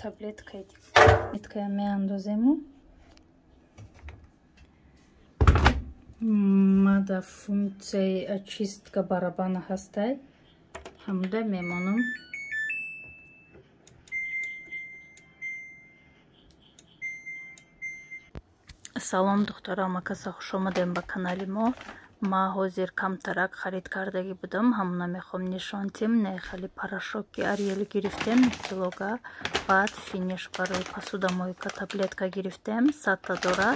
Таблеткая меандозему. Мада функсияи очистка барабана ҳастай. Ҳамуда мемонам. Салом, духтаро, ҳамакаса хуш омадем ба канали мо. Ма ҳозир камтарак харид кардагӣ будам, ҳамона мехоҳам нишон тим. Не хали порошоки Ариэл гирифтем, килога. Баъд Финиш барои посудомойка таблетка гирифтем, 100-та дора.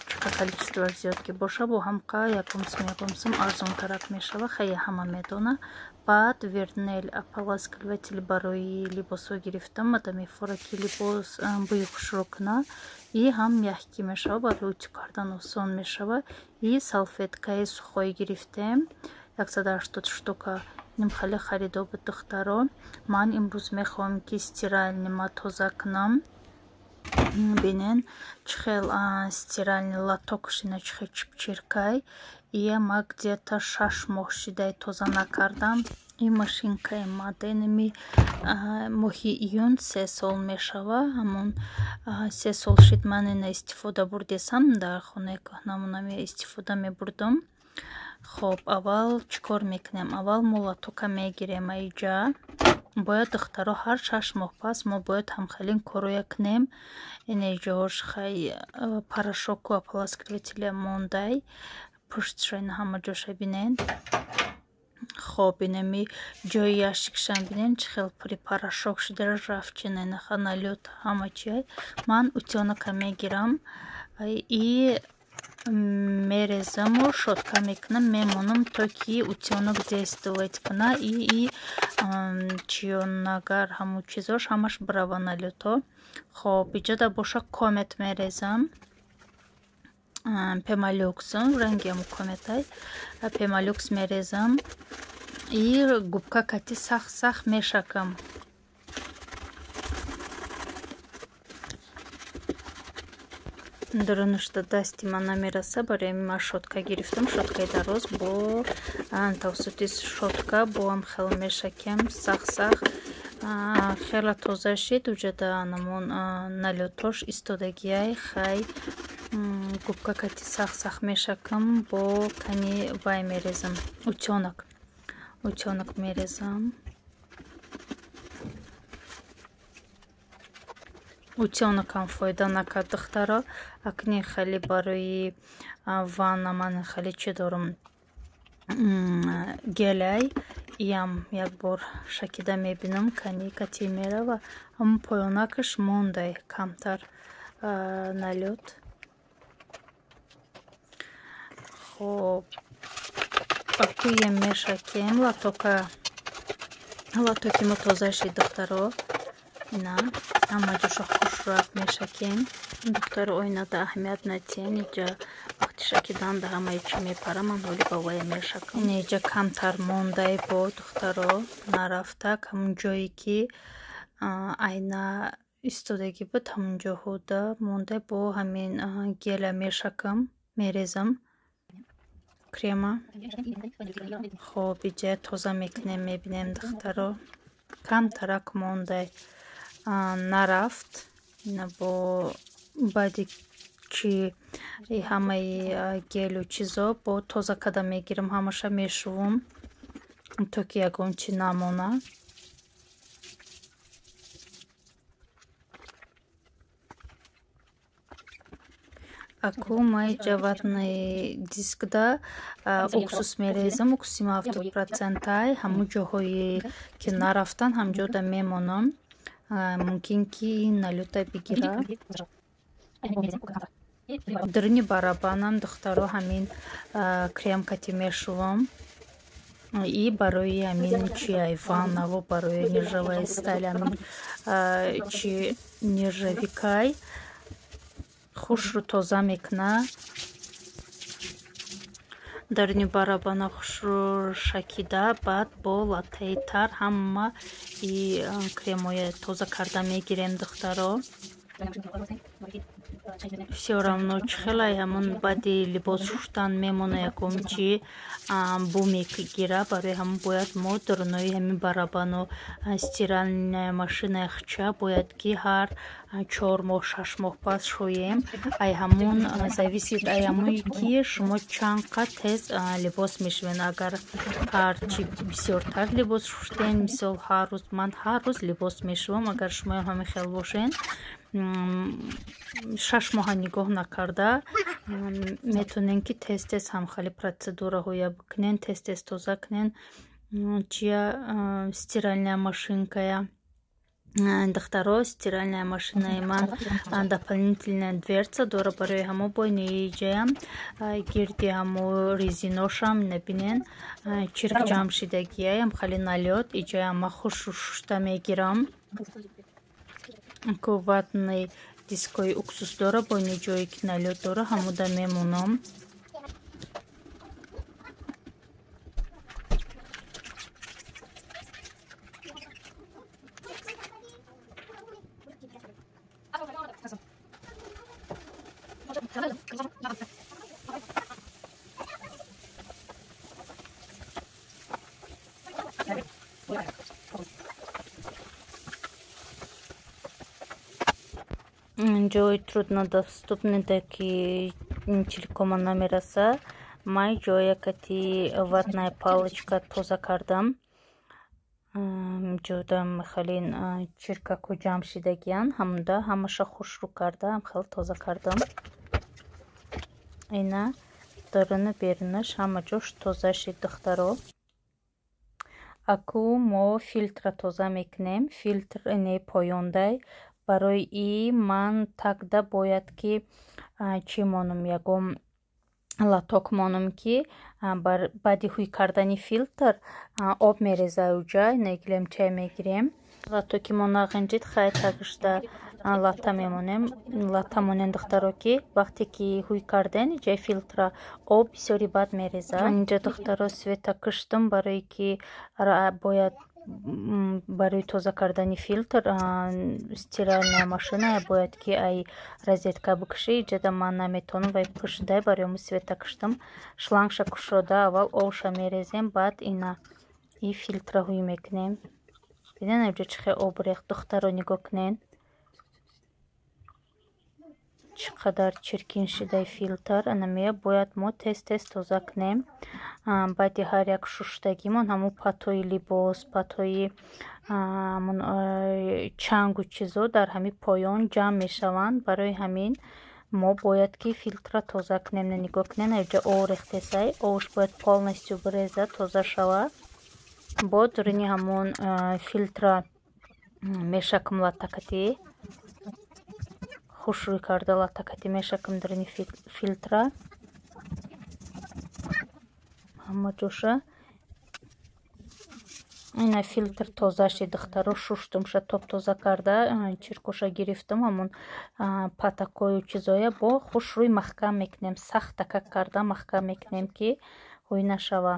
Чика количествоаш зиёд ки боша, бо ҳамқа якум сум, якум сум арзонтарак мешава, хеле ҳама медона. Баъд Вернел ополаскиватель барои либосҳо гирифтам, мада мефора ки либос бӯи хушро куна и ҳам мягкий мешава, барои утюг кардан осон мешава. И салфеткаи сухой гирифтем, 180 штука. Ним хеле харидо буд, духтаро. Ман имрӯз мехоҳам ки стиральный ма тоза кунам. Бинен, чӣ хел стиральный лоток шина, чӣ хел чипчиркай. Ия ма где-то 6 моҳ шидай тоза накардам. Ин машинкаи маденими моҳи июн 3 сол мешава. Ҳамон 3 сол шид, ман ина истифода бурдесам, дар хонаи кӯҳнамонам истифода мебурдам. Хоб, аввал чӣ кор мекунем? Аввал мо лотока мегирем аиҷа. Бояд, духтаро, ҳар 6 моҳ пас мо бояд ҳамхелин корое кунем. Ине ҷош хай порошоку ополаскивателя мондай, пуштша ина ҳама ҷоша бинен. Хоб, инами ҷои ящикшам бинен, чӣ хел пури порошок шуда, ржавчина, инаха налёт, ҳама чиай. Ман утёнока мегирам и мерезаму щётка мекунам, мемонам, то ки утёнок действовать куна и чиёнагар ҳамун чизош ҳамаш бирава, налёто. Хоб, иҷода боша Комет мерезам, Пемолюксом, ранги ҳамун Кометай Пемолюкс мерезам и губка кати сахт сахт мешакам. Дурунушта дасти ман намераса, барои ҳамин ман щётка гирифтам, щёткаи дароз. Бо тавассути щётка боам хел мешакем сахт сахт. Хеле тоза шид, уҷада намон налётош истодагиай. Хай, губка кати сахт сахт мешакам, бо кани вай мерезам, утёнок, утёнок мерезам. Утёнокам фоида накард, духтаро. Акни хеле барои ванна ман хеле чӣ дорам, гелай. Иам як бор шакида мебинам, кани кати мерава. Ҳамун поёнакаш мондай камтар налёт. Хоб, акуем мешакем лотока. Лотоки мо тоза шид, духтаро. Ина ҳама ҷоша хушрак мешакем. Духтаро, оинада аҳамият натиҳен, иҷа вақти шакидан да ҳамаи чӣ мепара. Ман ҳоли ба вая мешакам. Ина иҷа камтар мондай бо, духтаро, нарафтак. Ҳамун ҷое ки айна истодагӣ буд, ҳамун ҷоҳода мондай. Бо ҳамин гела мешакам, мерезам крема. Хоб, иҷа тоза мекунем, мебинем, духтаро, камтарак мондай, нарафт. Ина бо баъди чи ҳамаи гелу чизо бо тоза када мегирам, ҳамаша мешувам, то ки ягон чи намона. Аку ма иҷа ватный дискда уксус мерезам. Уксуси ма 70 процентай. Ҳамун ҷоҳое ки нарафтан, ҳамҷода мемонам, мумкин ки налёта бигира. Даруни барабанам, духтаро, ҳамин крем кати мешувам. И барои ҳамин чи ваннаво, барои нержавая сталь, ҳамин чи нержавейкай хушрӯ тоза мекуна. Даруни барабана хушрӯ шакида, баъд бо латтаи тар ҳама и кремоя тоза карда мегирем, духтаро. Всё равно чӣ хелай ҳамон баъди либос шуштан мемона ягон чи бӯ мегира. Барои ҳамон бояд мо дурунои ҳамин барабану стиральная машина яхча бояд ки ҳар 4 моҳ 6 моҳ пас шӯем. Ай ҳамон зависит ай ҳамоне ки шумо чанд қад тез либос мешӯед. Агар ҳарчи бисёртар либос шуштен, мисол ҳар рӯз, ман ҳар рӯз либос мешӯям, агар шумоям ҳамин хел бошен, 6 моҳа нигоҳ накарда метавонен ки тез-тез ҳамхели процедураҳоя бикунен, тез-тез тоза кунен. Чия стиральная машинкая. Духтаро, стиральная машинаи ман дополнительная дверца дора, барои ҳамо бойни иҷаям гирди ҳамо резиношам набинен чирк ҷамъ шидагияям, хеле налёт иҷаям ма хушу шушта мегирам. Ку ватный дискои уксус дора, бойни ҷое ки налёт дора ҳамуда мемонам. Ҷои труднодоступный да ки чилкома намераса, ман ҷоя кати ватная палочка тоза кардам. Ҷода хеле чиркаку ҷамъ шидагиян, ҳамуда ҳамаша хушрӯ карда, хеле тоза кардам. Ина даруну берунаш ҳама ҷош тоза шид, духтаро. Аку мо филтра тоза мекунем. Филтр ине поёндай. Барои и ман тагда бояд ки чӣ монум, ягон латок монум ки баъди ҳуй кардани филтр об мереза уҷа. Негилем чай мегирем. Латоки мо нағинҷид, хай тагишда лата мемонем. Лата монем, духтаро, ки вақте ки ҳуй карден иҷаи филтра об бисёри бад мереза. Инҷа, духтаро, света киштам, барое ки бояд барои тоза кардани филтр стиральная машина бояд ки ай розетка бикушӣ. Иҷада ман наметавонам, вай пушидай, барои мо света киштам. Шлангша кушода аввал обша мерезем, баъд ина и филтра ҳуй мекунем. Бинен инҷа чӣ хел об рехт, духтаро, нигоҳ кунен чӣ қадар чиркин шидай филтр. Анамия бояд мо тез-тез тоза кунем. Баъди ҳар як шуштагимон ҳамун патои либос, патои чангу чизо дар ҳамин поён ҷамъ мешаванд. Барои ҳамин мо бояд ки филтра тоза кунем. Нигоҳ кунем, инҷа об рехтесай, обш бояд полностью биреза, тоза шава. Бо дуруни ҳамон филтра мешакам латтакати хушрӯй карда, латтакати мешакам дуруни филтра ҳама ҷоша. Ина филтр тоза шид, духтаро, шуштумша топ тоза карда, чиркоша гирифтам, ҳамон патакою чизоя бо хушрӯй маҳкам мекунем, сахтака карда маҳкам мекунем ки ҳуй нашава.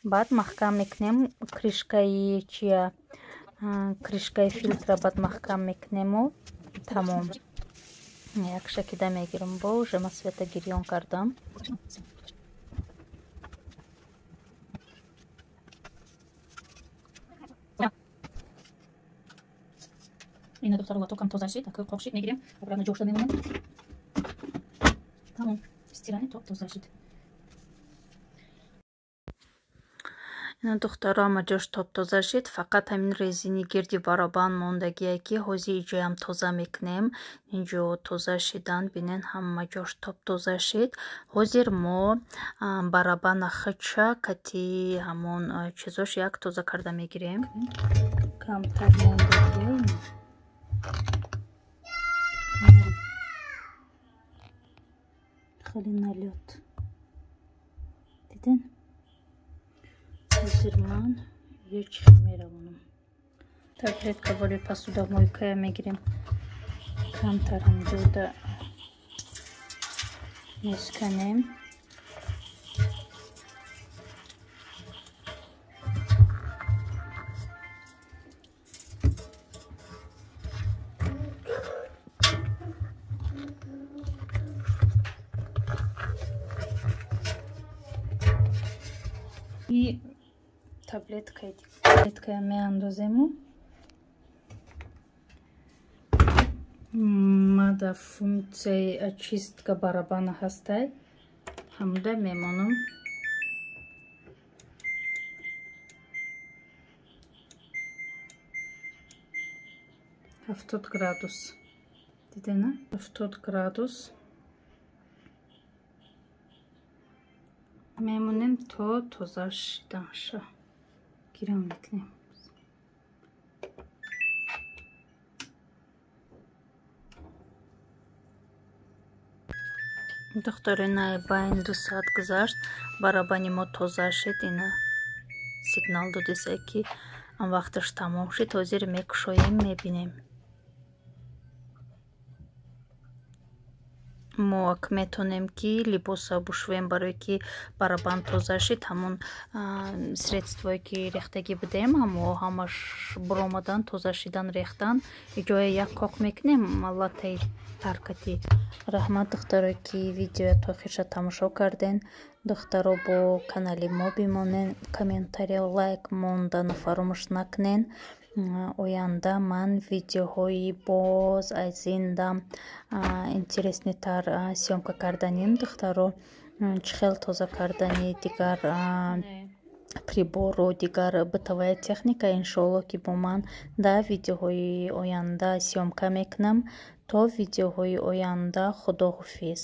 Баъд маҳкам мекунем крышкаи чия, крышкаи филтра баъд маҳкам мекунему тамом. Як шакида мегирам, бо уже ма света гирён кардам. Ина, духтаро, латокам тоза шид, аку қоқ шид, мегирем, обратно ҷошта мемонем. Тамом, стирани топ тоза шид. Ина, духтаро, ҳама ҷош топ-тоза шид, фақат ҳамин резини гирди баробан мондагие ки ҳозир иҷоям тоза мекунем. Инҷо тоза шидан, бинен ҳама ҷош топ-тоза шид. Ҳозир мо барабана хича кати ҳамон чизош як тоза карда мегирем. Камтар мондагие. Хеле налёт. Диден? Ҳозир ман ё чӣ меравонам. Таблетка барои посудомойкая мегирем. Камтар ҳамҷода мешканем. И таблеткая меандозему. Мада функцияи очистка барабана ҳастай. Ҳамда мемонам. 70 градус. Дидена? 70 градус. Мемонем то тоза шиданша. Гирам мекунем. Духтари, най байн 2 соат гузашт, барабани мо тоза шид. Ина сигнал додиса, ки вақташ тамом шид. Ҳозир мекушоем, мебинем. Мо ак метонем, ки либоса бушӯем, барое ки барабан тоза шид. Ҳамон средствое, ки рехтагӣ будем, ҳамо ҳамаш буромадан, тоза шидан, рехтан. Ҷоя як қоқ мекунем латаи таркати. Раҳмат, духтаро, ки видеоя то охирша тамошо карден. Духтаро, бо канали мо бимонен, комментария, лайк мондану фаромӯш накунен. Оянда ман видеоҳои боз аз ин дам интересныйтар съёмка карданим. Духтаро, чӣ хел тоза кардани дигар прибору, дигар бытовая техника, иншоалло, ки бо ман дар видеоҳои оянда съёмка мекунам. То видеоҳои оянда, худоҳофиз.